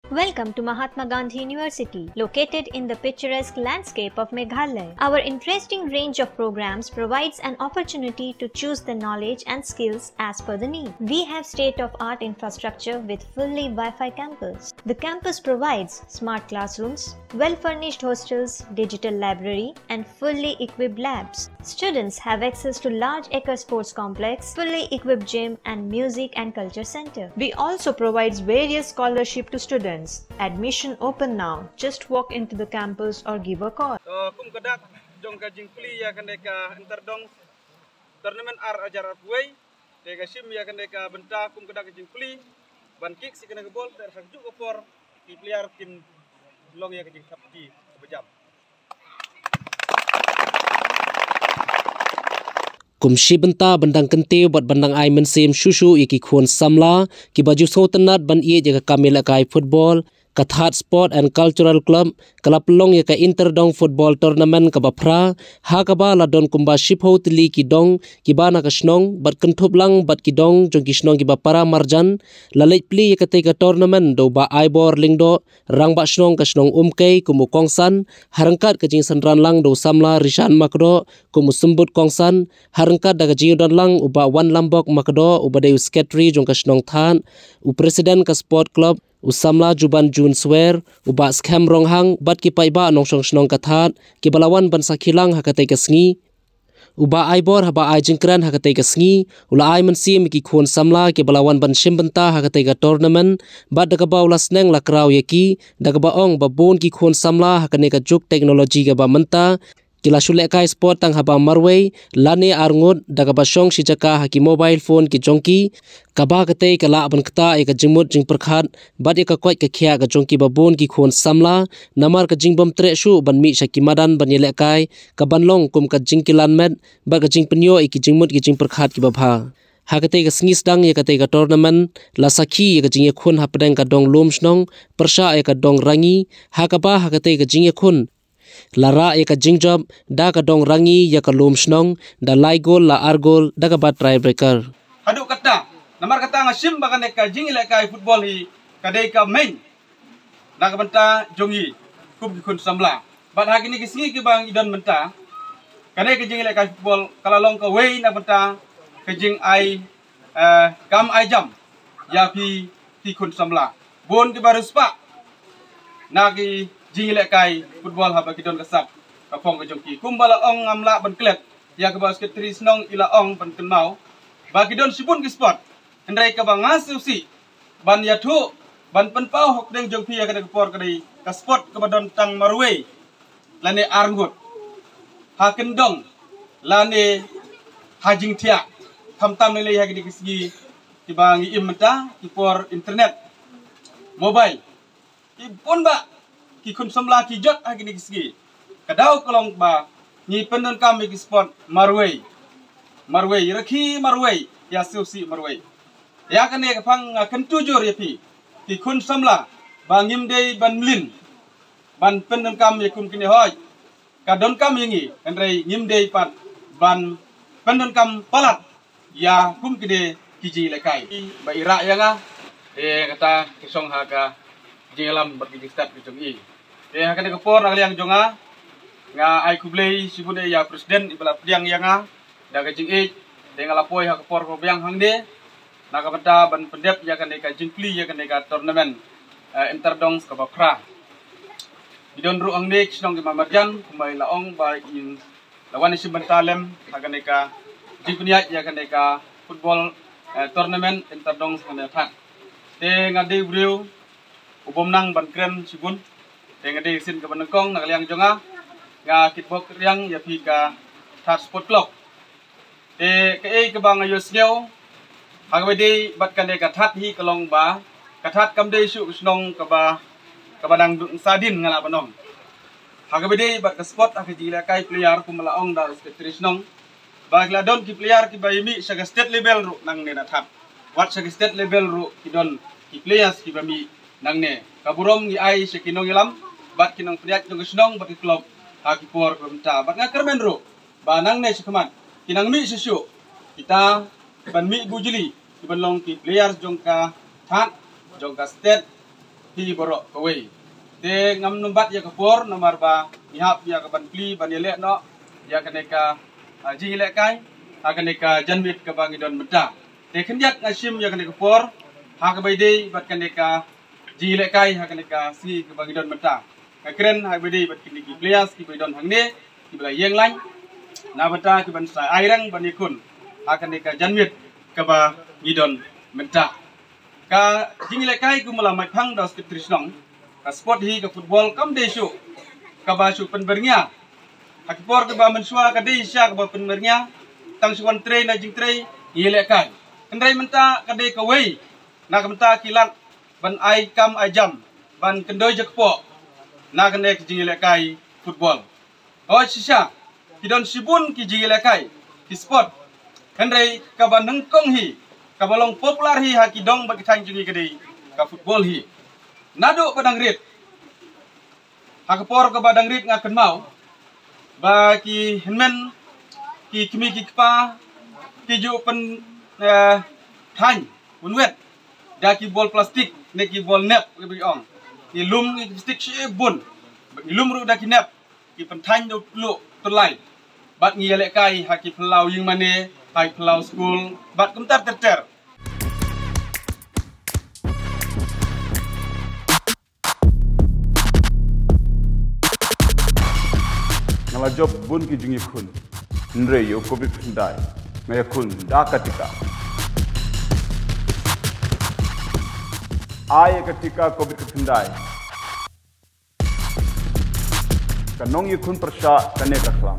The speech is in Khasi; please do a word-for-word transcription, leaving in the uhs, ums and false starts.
Welcome to Mahatma Gandhi University, located in the picturesque landscape of Meghalaya. Our interesting range of programs provides an opportunity to choose the knowledge and skills as per the need. We have state-of-art infrastructure with fully Wi-Fi campus. The campus provides smart classrooms, well-furnished hostels, digital library, and fully equipped labs. Students have access to large acre sports complex, fully equipped gym, and music and culture center. We also provides various scholarship to students. Admission open now. Just walk into the campus or give a call. To, kum ka dak jong ka jingplie ïa kane ka Interdong Tournament ar hajar arphew wei. Te ka shim ïa kane ka bynta kum ka dak ka jingplie ban kick sha kane ka bol, te ha kajuh ka por ki player kin long ïa ka jingthap kti kaba jam. Kum shi bynta ban dang kyntiew bad ban dang ai mynsiem shuh shuh ïa ki khun samla kiba ju sngewtynnat ban ïeit ïa ka kam ïalehkai football, ka Thad Sport and Cultural Club ka la pynlong ïa ka Interdong Football Tournament kaba phra, ha kaba la don kumba shiphew tylli ki dong kiba na ka shnong bad kynthup lang bad ki dong jong ki shnong kiba para marjan. La leit plie ïa katei ka tournament da u Bah Aibor Lyngdoh, Rangbah Shnong ka shnong Umkei kum u kongsan, ha ryngkat ka jingsynran lang da u samla Rishan Makdoh kum u symbud kongsan, ha ryngkat da ka jingdon lang u Bah Wanlambok Makdoh uba dei u secretary jong ka shnong Thad, u president ka sport club, u samla Juban Jun Swer, u Bah Skhem Ronghang bad ki paidbah nongshong shnong ka Thad kiba la wan ban sakhi lang ha katei ka sngi. U Bah Aibor haba ai jingkren ha katei ka sngi, u la ai mynsiem ïa ki khun samla kiba la wan ban shim bynta ha katei ka tournament, bad da kaba u la sneng la kraw ïa ki, da kaba ong ba bun ki khun samla ha kane ka juk technology kaba mynta ki la shu lehkai sport tang haba marwei lane arngut, da kaba shong shi jaka ha ki mobile phone ki jong ki, kaba katei ka lah ban ktah ïa ka jingmut jingpyrkhat bad ïa ka koit ka khiah ka jong kiba bun ki khun samla, namar ka jingbym treh shuh ban mih sha ki madan ban ïalehkai ka ban long kum ka jingkilan met bad ka jingpynïoh ïa ki jingmut ki jingpyrkhat kiba bha. Ha katei ka sngi sdang ïa katei ka tournament la sakhi ïa ka jingïakhun hapdeng ka dong Lumshnong pyrshah ïa ka dong Rangi, ha kaba ha katei ka jingïakhun la rah ïa ka jingjop da ka dong Rangi ïa ka Lumshnong da lai gol la ar gol da kaba tiebreaker. Haduh katta, namar kata nga shim ba kane ka jingïalehkai football hi ka dei ka main na ka bynta jong ngi kum ki khun samla. Bad ha kine ki sngi kiba ngi don mynta, kane ka jingïalehkai football ka la long kawei na ka bynta ka jingai, eh, kam ai jam ïa phi ki khun samla. Bun kiba riewspah na ki jingïalehkai football haba ki don ka sap ka phong ka jong ki. Kumba la ong ngam lah ban klet, ïa kaba u secretary shnong i la ong ban kynmaw ba ki don shibun ki sport. Hynrei kaba nga sngewsih ban ïathuh ban pynpaw hapdeng jong phi ha kane ka por ka dei ka sport kaba don tang marwei lane arngut ha kyndong lane ha jingthiah, khamtam lei lei ha kine ki sngi kiba ngi im mynta, ki por internet, mobile. Ki bun bah ki khun samla ki jot ha kine ki sngi. Ka daw ka long ba ngi pyndonkam ïa ki sport marwei, marwei, rakhi marwei, ïa sngewsih marwei. Ïa kane ka pang nga kyntu jur ïa phi ki khun samla ba ngim dei ban mlien ban pyndonkam ïa kum kine, hooid ka donkam ïa ngi, hynrei ngim dei pat ban pyndonkam palat ïa kum kine ki jingïalehkai. Ba i rah ïa nga, te kata ki shong ha ka jingïalam bad ki jingstad ki jong i. Te ha kane ka por na ka liang jong nga, nga ai khublei shibun ïa president iba la pdiang ïa nga da ka jingïeit, te nga la poi ha ka por kaba biang hangne na ka bynta ban pyndep ïa kane ka jingplie ïa kane ka tournament, eh, Interdong kaba phra. Ki don ruh hangne ki shnong ki marjan, kumba i la ong ba in la wan shim bynta lem ha kane ka jingpynïaid ïa kane ka football, eh, tournament Interdong ha kane Thad. Te nga dei u briew u bym nang ban kren shibun. Te nga dei sien kaba nyngkong na ka liang jong nga, nga kitbok riang ïa phi ka Thad Sport Club. Te kaei kaba nga ïohsngew ha kaba dei bad kane ka Thad hi ka long ba ka Thad kam dei shuh ka shnong kaba, kaba dang duk sa dien nga lah ban ong. Ha kaba dei bad ka sport ha ka jingïalehkai player kumba la ong da u secretary shnong ba ki la don ki player kiba ïa mih sha ka state level ruh nangne na Thad. Wat sha ka state level ruh ki don ki players kiba mih nangne. Ka burom ngi ai sha ki nongïalam bad ki nongpynïaid jong ka shnong bad ki club ha ki por kiba mynta. Bad nga kyrmen ruh ba nangne shakhmat ki nang mih shuh shuh kita ban mih bujli kiban long ki players jong ka Thad, jong ka state, hi baroh kawei. Te ngam nym bat ïa ka por namar ba ngi hap ïa ka ban plie ban ïaleh noh ïa kane ka, ah, jingïalehkai ha kane ka janmiet kaba ngi don mynta. Te khyndiat nga shim ïa kane ka por ha kaba ïadei bad kane ka jingïalehkai ha kane ka sngi kaba ngi don mynta. Nga kren ha kaba ïadei bad kine ki players kiba don hangne, kiba la ïeng lain na bynta ki ban sa ai rang ban ïakhun ha kane ka janmiet kaba ngi don mynta. Ka jingïalehkai kumba la maitphang da u Secretary Shnong, ka sport hi, ka football kam dei shuh kaba shu pynbyrngia. Ha ki por kiba mynshuwa ka dei shisha kaba pynbyrngia, tang shu wan trei na jingtrei ïalehkai. Hynrei mynta ka dei kawei na ka bynta ki lad ban ai kam ai jam ban kyndoi jakpoh na kane ka jingïalehkai football. Hooid shisha ki don shibun ki jingïalehkai, ki sport, hynrei kaba nyngkong hi, kaba long popular hi ha ki dong bad ki thaiñ jong ngi ka dei ka football hi. Naduh ba dang rit, ha ka por kaba dang rit nga kynmaw ba ki hynmen, ki kmie ki kpa ki ju pyn, eh, thaiñ wynwet da ki bol plastik ne ki bol nep, ki ba ong, ki lum ki plastik shibun, ki lum ruh da ki nep, ki pynthaiñ da u pluh tyllai bad ngi ïalehkai ha ki phyllaw ïingmane, ha ki phyllaw skul bad kumta ter ter. Nga la jop bun ki jingïakhun, hynrei ïa u covid khyndai nga ïakhun da ka tika. Ai ïa ka tika covid khyndai, ka nongïakhun pyrshah kane ka khlam.